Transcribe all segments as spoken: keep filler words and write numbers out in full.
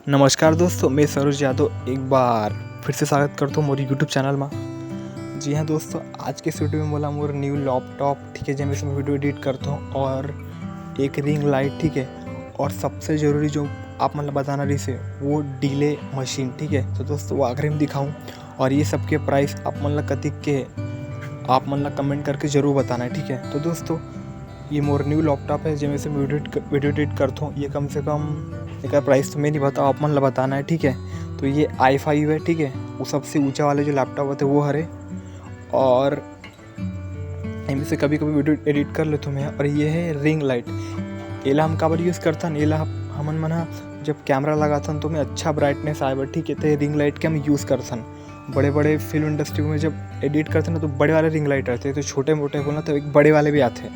नमस्कार दोस्तों, मैं सरोज यादव एक बार फिर से स्वागत करता हूँ मोर YouTube चैनल में। जी हाँ दोस्तों, आज के इस वीडियो में मोला मोर न्यू लैपटॉप, ठीक है, जेमे से मैं वीडियो एडिट करता हूँ, और एक रिंग लाइट, ठीक है, और सबसे ज़रूरी जो आप मन ला बताना रहिस हे वो डिले मशीन, ठीक है। तो दोस्तों, वो आखिरी में दिखाऊँ, और ये सब के प्राइस आप मन ला कतिक के, आप मन ला कमेंट करके ज़रूर बताना है, ठीक है। तो दोस्तों, ये मोर न्यू लैपटॉप है, जेमे से मैं वीडियो एडिट क-, वीडियो एडिट करथों। ये कम से कम, एकर प्राइस तो मैं नहीं बताओ, आप मन ला बताना है, ठीक है। तो ये आई फ़ाइव है, ठीक है, वो सबसे ऊंचा वाले जो लैपटॉप होते वो हरे, और एमे से कभी कभी वीडियो एडिट कर लेथों मैं। और ये है रिंग लाइट, एला हम काबर यूज़ करथन, एला हम-, हमन मन ह जब कैमरा लगाथन तो मैं अच्छा ब्राइटनेस आए बर, ठीक है, तो रिंग लाइट के हम यूज़ करथन। बड़े बड़े फिल्म इंडस्ट्री में जब एडिट करते ना तो बड़े वाले रिंग लाइट रहते, तो छोटे मोटे बोलना तो एक बड़े वाले भी आते,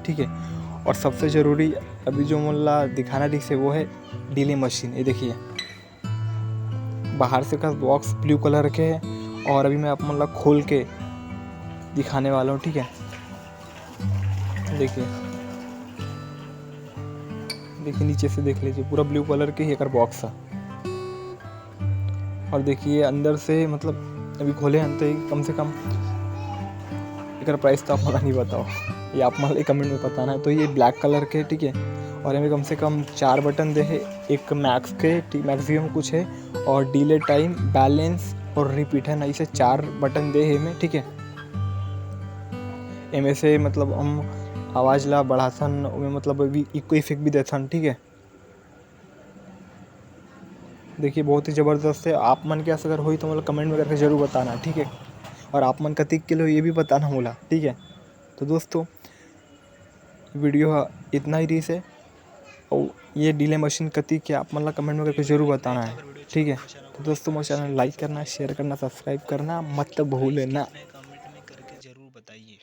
ठीक है। और सबसे ज़रूरी अभी जो मोला दिखाना रहिस हे वो है डिले मशीन। ये देखिए, बाहर से का बॉक्स ब्लू कलर के है, और अभी मैं आप मन ला खोल के दिखाने वाला हूँ, ठीक है। देखिए, देखिए नीचे से देख लीजिए, पूरा ब्लू कलर के ही एकर बॉक्स है। और देखिए अंदर से, मतलब, अभी खोले हन तो ये कम से कम एकर प्राइस तो आप मन नहीं बताओ, ये आप मन कमेंट में बताना है। तो ये ब्लैक कलर के, ठीक है, और एमे कम से कम चार बटन दे हे, एक मैक्स के, ठीक, मैक्सिमम कुछ है, और डिले टाइम, बैलेंस और रिपीट है ना, इसे चार बटन दे हे एमे, ठीक है। एमे से, मतलब, हम आवाज़ ला बढ़ाथन, ओमे, मतलब, अभी इको इफेक्ट भी देथन, ठीक है। देखिए, बहुत ही ज़बरदस्त है। आप मन के अस अगर होई तो, मतलब, कमेंट में करके ज़रूर बताना, ठीक है। और आप मन कतिक के लो, ये भी बताना मोला, ठीक है। तो दोस्तों, वीडियो ह इतना ही रहिस हे, और ये डिले मशीन कतिक के, आप मन ला कमेंट में करके ज़रूर बताना है, ठीक है। तो दोस्तों, मोर चैनल लाइक करना, शेयर करना, सब्सक्राइब करना मत भूलना। कमेंट में करके ज़रूर बताइए।